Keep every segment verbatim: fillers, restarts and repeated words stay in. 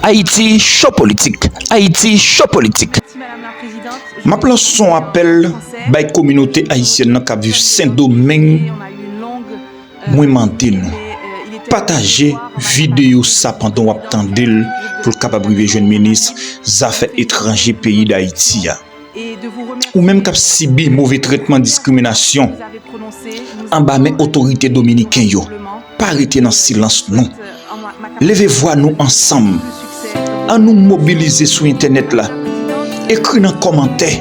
Ayiti Cho Politik. Ayiti Cho Politik. M ap lanse yon apèl bay kominote ayisyèn nan k ap viv Sendomeng. Mwen mande nou, pataje videyo sa pandan w ap tande l pou l kapab rive jwenn minis zafè etranje peyi Dayiti a. Ou menm k ap sibi move trètman, diskriminasyon anba men otorite dominiken yo, pa rete nan silans nou. Leve vwa nou ansanm. Ann nou mobilize sou entènèt la. Ekri nan kòmantè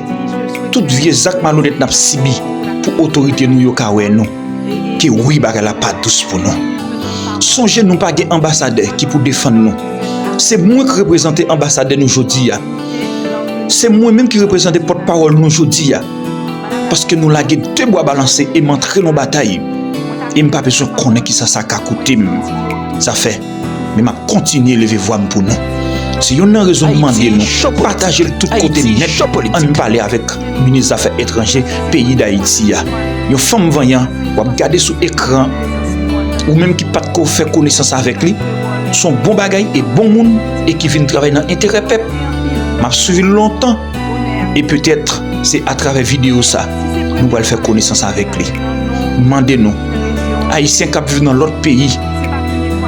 tout vye zak malonèt n ap sibi pou otorite nou yo ka wè nou ke wi, bagay la pa dous pou nou. Sonje nou pa gen anbasadè ki pou defann nou. Se mwen ki reprezante anbasadè nou jodi a. Se mwen menm ki reprezante pòtpawòl nou jodi a. Paske nou lage de bwa balanse e m antre nan batay. E m pa bezwen konnen kisa sa ka koute m. Zafè. Men m ap kontinye leve vwa m pou nou. Se youn nan rezon m mande nou, pataje l tout kote nèt, ann pale avèk minis zafè etranje peyi Dayiti a. Yon fanm vanyan, w ap gade sou ekran, ou menm ki pa t ko fè konesans avèk li, s on bon bagay e bon moun e ki vin travay nan enterè pèp. M ap swiv li lontan. E petèt, se atravè videyo sa, nou pral fè konesans avèk li. M mande nou, Ayisyen k ap viv nan lòt peyi,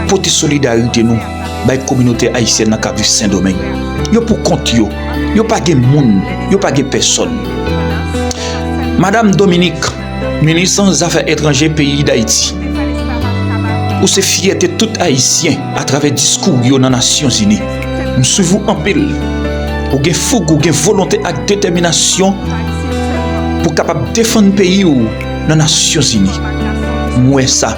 pote solidarite nou bay kominote ayisyèn nan k ap viv Sendomeng. Yo pou kont yo. Yo pa gen moun. Yo pa gen pèsòn. Madam Dominique, minis zafè etranje peyi Dayiti. Ou se fyète tout Ayisyen atravè diskou w yo nan Nasyonzini. M swiv ou anpil. Ou gen foug, ou gen volonte ak detèminasyon pou w kapab defann peyi w nan Nasyonzini. M wè sa.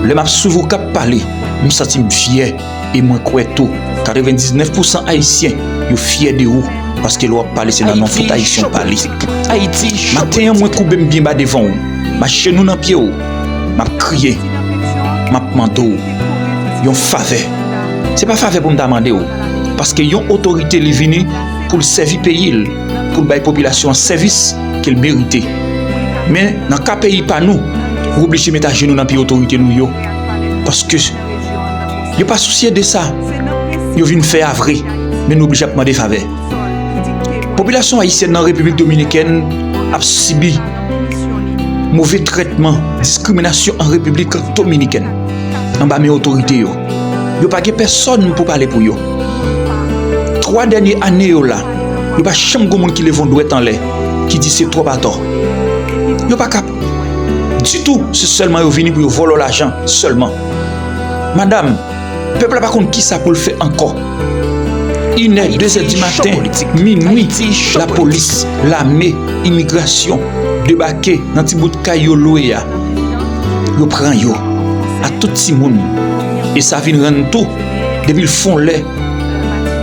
Lè m ap swiv ou k ap pale, m santi m fyè. E mwen kwè tou, katrevendiznèf pousan Ayisyen, yo fyè de ou, paske lè w ap pale, se nan non tout Ayisyen w pale. Maten an, mwen koube m byen ba devan w, m ajenou nan pye w, m ap kriye, m ap mande w yon favè. Se pa favè pou m ta mande w, paske yon otorite, li vini pou l sèvi peyi l, pou l bay popilasyon an sèvis ke l merite. Men, nan ka peyi pa nou, ou oblije met ajenou nan pye otorite nou yo, paske yo pa sousye de sa. Yo vin fè a vre, men nou oblije ap mande favè. Popilasyon ayisyèn nan Repiblik Dominikèn ap sibi move trètman, diskriminasyon an Repiblik Dominikèn, anba men otorite yo. Yo pa gen pèsòn pou pale pou yo. Twa dènye ane yo la, yo pa janm gon moun ki leve yon dwèt anlè, ki di se twòp atò. Yo pa ka ditou, se sèlman yo vini pou yo vòlò lajan sèlman. Madam, pèp la pa konn kisa pou l fè ankò. Inè, dezè di maten, minwi, lapolis, lame, imigrasyon debake nan ti bout kay yo lwe a. Yo pran yo ak tout timoun. E sa vin rann tou, depi l fon lè,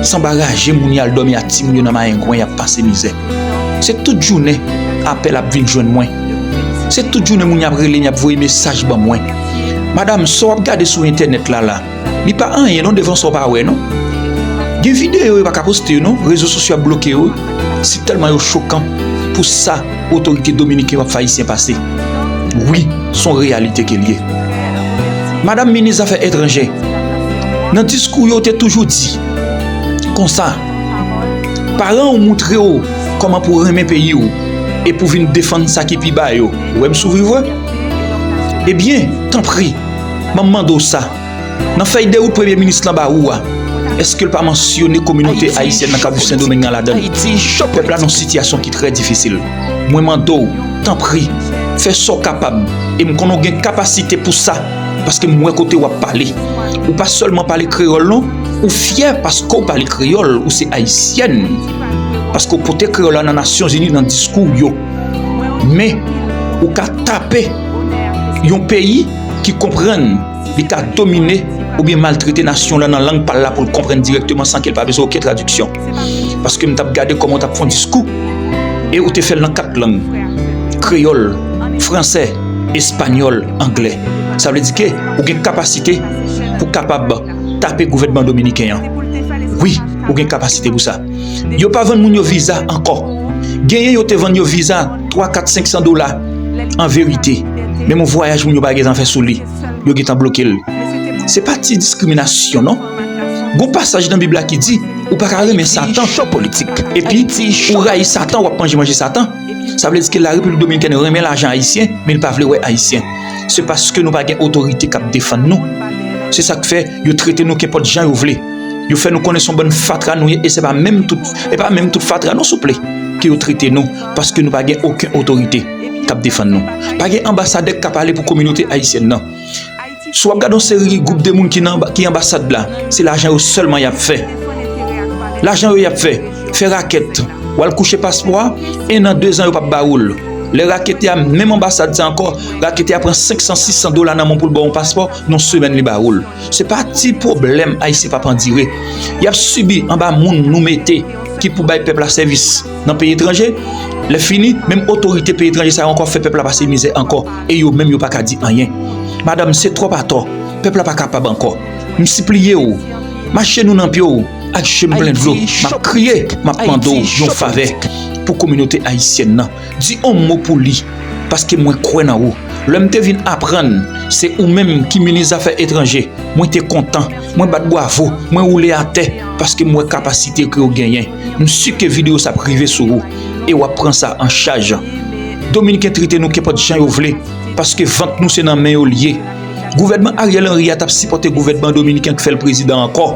sanba raje moun y al dòmi ak timoun yo nan mayengwen, y ap pase mizè. Se tout jounen apèl ap vin jwenn mwen. Se tout jounen moun y ap rele m, y ap voye mesaj ban mwen. Madam, sa w ap gade sou entènèt la la, li pa anyen non devan sa w pa wè non. Gen videyo yo pa ka poste yo non, rezo sosyo ap bloke yo, si tèlman yo chokan pou sa otorite dominiken yo ap fè Ayisyen pase. Wi, s on reyalite ke l ye. Madam minis zafè etranjè, nan diskou yo, w te toujou di konsa, paran w montre w kòman pou w renmen peyi w e pou w vin defann sa ki pi ba yo. Ou wè m sou viv, wi? Ebyen, tanpri, m ap mande w sa. Nan fèy de wout premye minis lan ba ou a, èske l pa mansyone kominote ayisyèn nan k ap viv Sendomeng nan ladan l? Pèp la nan yon sitiyasyon ki trè difisil. Mwen mande w, tanpri, fè sa w kapab, e m konnen w gen kapasite pou sa, paske m wè kote w ap pale. Ou pa sèlman pale kreyòl non, ou fyè paske w pale kreyòl, ou se ayisyèn. Paske w pote kreyòl la nan Nasyonzini nan diskou w yo. Men, ou ka tape yon peyi ki konprann li ka domine oubyen maltrete nasyon lan nan lang pa l la pou l konprann dirèkteman san ke l pa bezwen okenn tradiksyon. Paske m t ap gade kòman w t ap fè yon diskou e ou te fè l nan kat lang, kreyòl, fransè, espanyòl, anglè. Sa vle di ke ou gen kapasite pou kapab tape gouvènman dominiken an. Wi, ou gen kapasite pou sa. Yo pa vann moun yo viza ankò. Genyen yo te vann yo viza twa, kat, senk san dola an verite. Menm yon vwayaj moun yo pa gentan fè sou li, yo gentan bloke l. Se pa ti diskriminasyon non. Gon pasaj nan Bib la ki di, ou pa ka renmen Satan, epi ou rayi Satan, w ap manje manje Satan. Sa vle di ke Larepiblik Dominikèn renmen lajan ayisyen, men li pa vle wè ayisyen. Se paske nou pa gen otorite k ap defann nou. Se sa k fè yo trete nou kenpòt jan yo vle. Yo fè nou konnen se yon bann fatra nou ye, e se pa menm tout, e pa menm tout fatra non, souple, ke yo trete nou, paske nou pa gen okenn otorite k ap defann nou. Pa gen anbasadè k ka pale pou kominote ayisyèn nan. Si w ap gade yon seri gwoup de moun ki nan, ki anbasad la, se lajan yo sèlman y ap fè. Lajan yo y ap fè, fè rakèt, w al kouche paspò a, en an, dezan yo p ap ba ou l. Lè raketè a, menm anbasad sa ankò, raketè a pran senk san, sis san dola nan men w pou l ba w yon paspò, nan yon semèn li ba ou l. Se pa ti pwoblèm ayisyen p ap andire. Y ap sibi anba moun nou mete ki pou bay pèp la sèvis nan peyi etranje. Lè fini, menm otorite peyi etranje sa yo ankò fè pèp la pase mizè ankò, e yo menm yo pa ka di anyen. Madanm, se twòp atò. Pèp la pa kapab ankò. M sipliye w, mache nou nan pye w, ak je m plen dlo, m ap kriye, m ap mande w yon favè pou kominote ayisyèn nan. Di yon mo pou li, paske mwen kwè nan ou. Lè m te vin aprann se ou menm ki minis zafè etranje, mwen te kontan, mwen bat bwavo, mwen woule atè, paske m wè kapasite ke w genyen. M si ke videyo sa ap rive sou ou, e w ap pran sa an chaj. Dominiken trete nou kenpòt jan yo vle, paske vant nou se nan men yo l ye. Gouvènman Ariel Henry a t ap sipòte gouvènman dominiken k fè l prezidan ankò.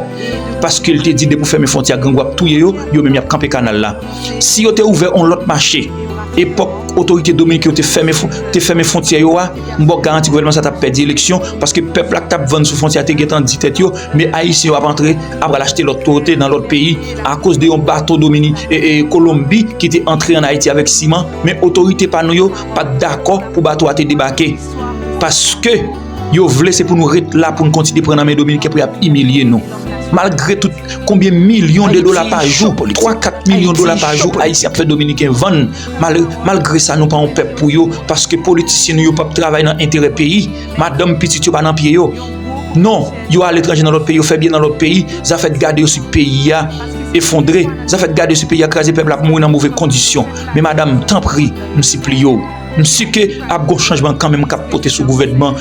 Paske l te di depi w fèmen fwontyè a, grangou ap touye yo, yo menm y ap kanpe kanal la. Si yo te ouvè yon lòt mache, epòk otorite dominiken yo te fèmen fwon-, te fèmen fwontyè yo a, m ba w garanti gouvènman sa t ap pèdi eleksyon, paske pèp la k t ap vann sou fwontyè a te gentan di tèt yo, men ayisyen yo ap antre, ap al achte lòt kote nan lòt peyi, akoz de yon bato Domini-, e, e, Kolonbi ki te antre ann Ayiti avèk siman, men otorite pa nou yo pa t dakò pou bato a te debake. Paske yo vle se pou nou ret la, pou n kontinye pran nan men dominiken pou y ap imilye nou. Malgre tout, konbyen milyon de dola pa jou, twa, kat milyon dola pa jou ayisyen ap fè dominiken vann, mal-, malgre sa nou pa yon pèp pou yo, paske politisyen nou yo p ap travay nan enterè peyi. Madanm, pitit yo pa nan pye yo. Non, yo aletranje nan lòt peyi, yo fè byen nan lòt peyi, zafè gade yo si peyi a efondre, zafè gade yo si peyi a kraze, pèp la ap mouri nan move kondisyon. Men madanm, tanpri, m sipliye w, m si ke ap gon chanjman kanmenm k ap pote sou gouvènman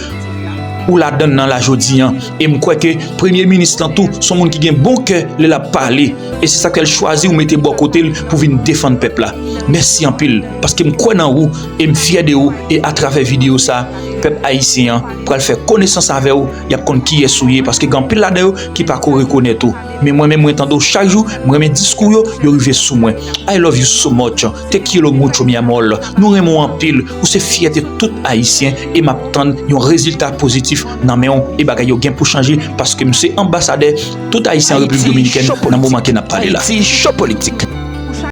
ou ladann nan la jodi an. E m kwè ke premye minis lan tou se yon moun ki gen bon kè lè l ap pale. E se sa k fè l chwazi w mete bò kote l pou vin defann pèp la. Mèsi anpil, paske m kwè nan ou e m fyè de ou. E atravè videyo sa, pèp ayisyen an pral fè konesans avè w, y ap konn kiyès ou ye, paske gen anpil ladan yo ki pa ko rekonèt ou. Men mwen menm, mwen tande w chak jou, mwen renmen diskou w yo, yo rive sou mwen. I love you so much. Te quiero mucho, mi amor. Nou renmen w anpil. Ou se fyète tout Ayisyen e m ap tann yon rezilta pozitif nan men w e bagay yo gen pou chanje, paske m se anbasadè tout Ayisyen an Repiblik Dominikèn nan moman ke n ap pale la. Haïti Chaud Politique.